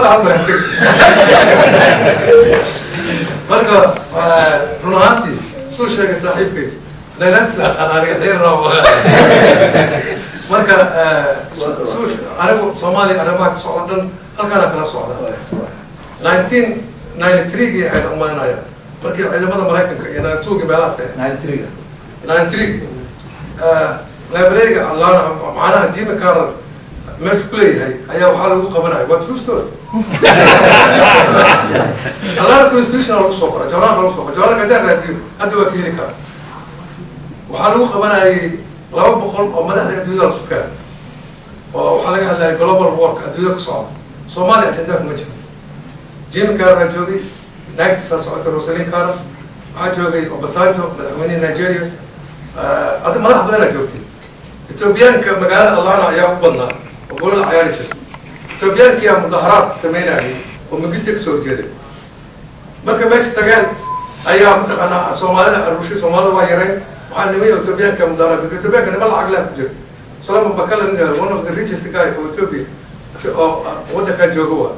Hal mar tegi. Marka run ahaantii, suu sheegay saaxiibkay, nanasa aniga xiirna. Marka suu anigu Soomaaliya arrimaha ka socda dhan halkaana kala socda. 1993-gii ahayd umaynaya markii ciidamada Maraykanka iyo 92-gii meelahaas ahayd. 93-ga. 93 library-ga Atlanta, macnaha Jimmy Carter meeshu ku leeyahay, ayaa waxaa lagu qabanaya, waa true story, Atlanta Constitution lagu soo qoray, journal-ka lagu soo qoray. Journal-ka haddaan raadiyo hadda waa ka heli karaa. Waxaa lagu qabanayay 200 oo madaxda adduunyada la sukaan, oo waxaa laga hadlayay global war-ka adduunyada ka socda. Soomaaliya ajendaa kuma jiro. Jimmy Carter joogay, naagtiisaa socotay, Rosalynn Carter. Waxaa joogay Obasanjo, madaxweynihii Nigeria. Adi madax badanaa joogtay. Etoobiyaanka magaalada Atlanta ayaa u badnaa oo goolo la cayaari jiray. Etoobiyaankiyaa mudaharaad sameynayay oo Mangiste kasoo horjeeday. Marka meesha tageen ayaa mataqaanaa Soomaalida arushay. Soomaalida waa yareen. Waxaa nimay Etoobiyaanka mudaharaad. Etoobiyaanka niman lacag leh ku jira. Solomon Bakala nin, one of the richest guy oo Ethiopia oo waddankaa jooga, waa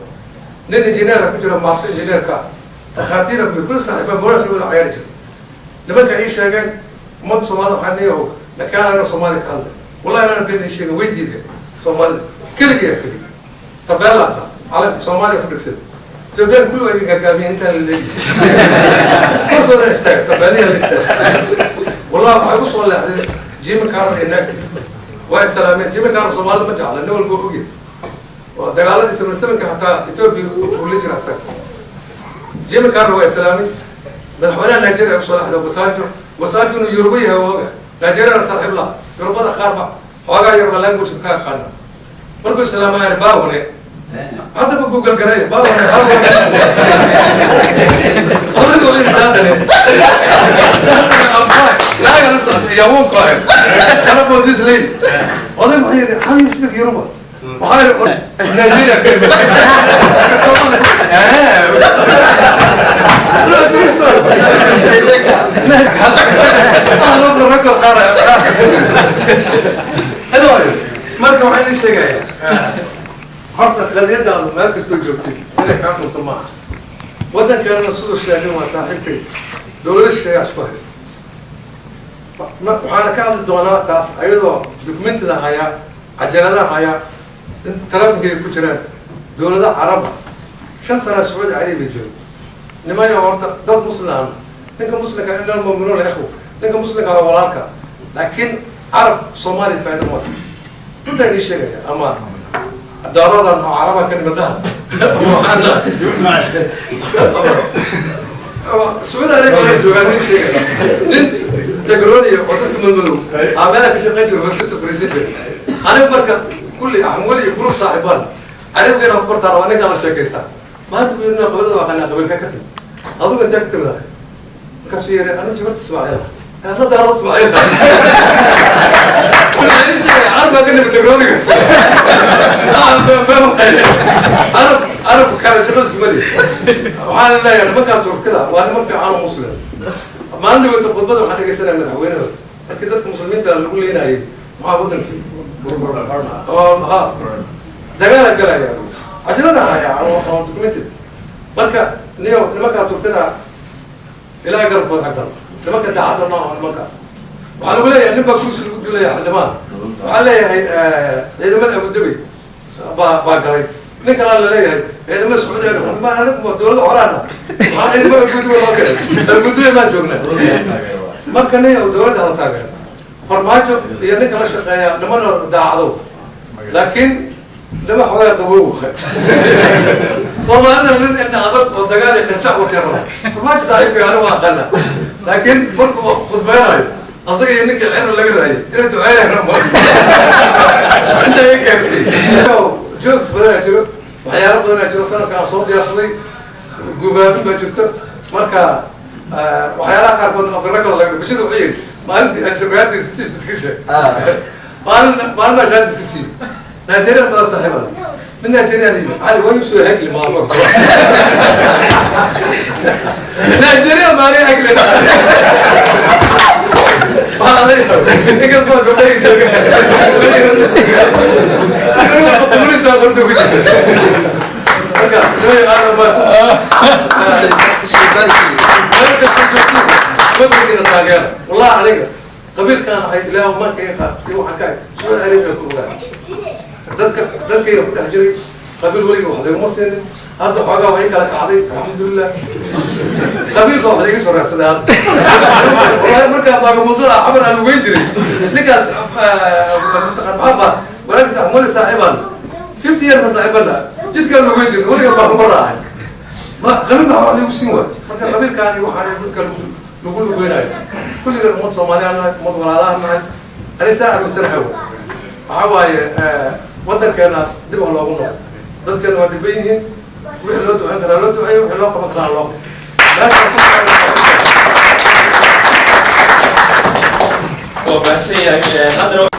nin engineer ku jira, maarta engineer-ka, dhakhaatiira ku kula saaxiibaan, boolaas wada cayaari jira. Nimanka ii sheegeen ummadda Soomaalida, waxaa niyahow lakaan anaga Soomaaliya ka hadlay, wallahi anana been ii sheegin, way diideen Soomaalida. Keligeeya tegey, tabeela calanka Soomaaliya ku dhegsan. Etoobiyaan kulli waa iga gaagaabiyeen intaan la leeyahay. Korkooda istaag, tabeeliya la istaag. Wallahi waxaa igu soo leexday Jimmy Carter iyo naagtiis, waa islaameen. Jimmy Carter Soomaalida ma jecla, nin walba ogyahay oo dagaaladii 77-ka xataa Ethiopia uu la jira asaga. Jimmy Carter waa islaamay. Madaxweynaha Nigeria kusoo leexday, Obasanjo. Obasanjo inuu Yoruba yahay waa oga, Nigeriana saaxiib la Yorubada qaar ba xoogaa Yoruba language ka yaqaana. Markuu islaamay, baawone haddaba Google gareeyo, baawone hawone, odaygu wuxuu yidhi, "Daadane, I'm fine." Naaga la socotay iyawonku ahayd. What about this lady? Odaygu wuxuu yidhi, "How you speak Yoruba?" Waxaa yidhi, "Nigeria ka imid." Soomaali. No, true story. Record qaar. Anyway, marka waxaan idin sheegayaa, horta qadiyadaadu meel kastoo joogtay inay kaa dhunto maaha. Waddankeenana siduu sheegay waa saaxiibkay, dowlada shisheeyaa isku haysta. Waxaana ka hadli doonaa taas ayadoo document-ida hayaa, cajaladaha hayaa, in telefonkayga ku jiraan. Dowlada Caraba 5 sana Sacuudi Carabiya joogo. Nimanyo horta dad muslim ahna, ninka muslimka ina almu'minuuna ikhwa, ninka muslimka waa walaalka. Laakiin Carab Soomaaliya faa'iido ma laha, runtaa idin sheegaya. Ama daaradan oo Carabaan ka nimid dhaha, ama waxaana ama Sacuudi Arabia joogaa, nin sheegaya, nin Jagrooniya oo dadka madmadow aa meelaha ka shaqayn jiro, hoosta fariisan jira. Aniga marka kulli Axmweli iyo group saaxiibaan Carabigana ku bartaan, waa ninkaan la sheekaystaa. Maanta buu yidhi, "Qabilada waa qanaa, qabilka ka timid adigu, intee ka timid?" Markaasuu yidhi, "Anigu jabarta Ismaaciil ah, ana Daarada Ismaaciil." Carab baa ka nimid Jagrooniga. Carab Carab kale shaqo iskuma lihi. Waxaan leeyahay nimankaan Turkida waa niman fiican oo muslim. Maalin dhaweyta khudbada waxaan dhegeysanaya madaxweynahooda markii dadka muslimiinta lagu leynayay, maxaa wadankii ha dagaala galaya, cajalada haya oo documented. Marka niyo nimankaa Turkida ilaahay garabkooda ha galo. Nimanka daacadda nooca nimankaas waxaa lagu leeyahay, nin baa kursi lagu dilaya xildhibaan, waxaa leeyahay ciidamada Abu Dhabi baa galay, nin kalaa la leeyahay ciidamada Sacuudi Arabia. Ma anigu dowladda xoraana, waxaa ciidamada Abu Dhabi loo galay, Abu Dhabi baan joognaa. Marka nin dowladda hala taageero. Farmaajo iyo ninka la shaqeeya nimana daacado, laakiin nima xoogaa qabow. Soomaalida nin indha adag oo dagaal iyo qanjac watee raba. Farmaajo saaxiibkay anigu waa aqana, laakiin markuu khudbeynayo asaga iyo ninkii Ciro laga raayay inay duceynayaan ma inta iga gaarsiiy. Jokes badanaa jiro, waxyaalo badanaa jiro. Sanadka aan soo diyaarsaday gubaabin baa jirto. Marka waxyaalaha qaarkood afira kale laga bulshada. Wuxuu yidhi maalintii aan shabaatiisa iska sheeg, maalin maalin baa shaati iska siiyo. Nigerian badan saaxiiban, mid Nigerian yimi, "Cali, waa yusoo hegli maalmo Nigeria maalin hegli." Waxaa la yaabay inkastoo gabdhaha jooga qorta ku jirta. Marka loo aada maasan meel kasta joogtiin, qabiilkiina taageera. Wallahi aniga qabiilkaan ahay, Ilaah marka iga qaad iyo waxaan ka ahay Sacuudi Arabia ku ogaa, dadka dadkayga ku dhex jiray. Qabiil weliga wax laguma siinin. Hadda xoogaa waa ii kala kacday, alxamdulilah. Qabiilka wax laiga soo raadsaday hadda. Wallahi markaa baagamuddada Xamar aan lugeyn jiray, ninkaas mataqaan maxaa walaalkiis Axmali, saaxiibaan 50 years aan saaxiibana, jidkaan lugeyn jiray, weliga baa raacay. Ma qabiil baa wax lagu siin waay. Marka qabiilkaani waxaan dadka lagu lugeynayo, kulligan ummad Soomaaliyaan nahay, ummad walaalahan nahay. Ani saa aaminsanahay. Waxaa waaye waddankeenaas dib ha loogu noqo. Dadkeena waa dhiban yihiin. Wixii loo duceyn karaa loo duceeyo, wixii loo qaban karaa loo qabto. Meesha ku Waa mahadsan yahay. Haddana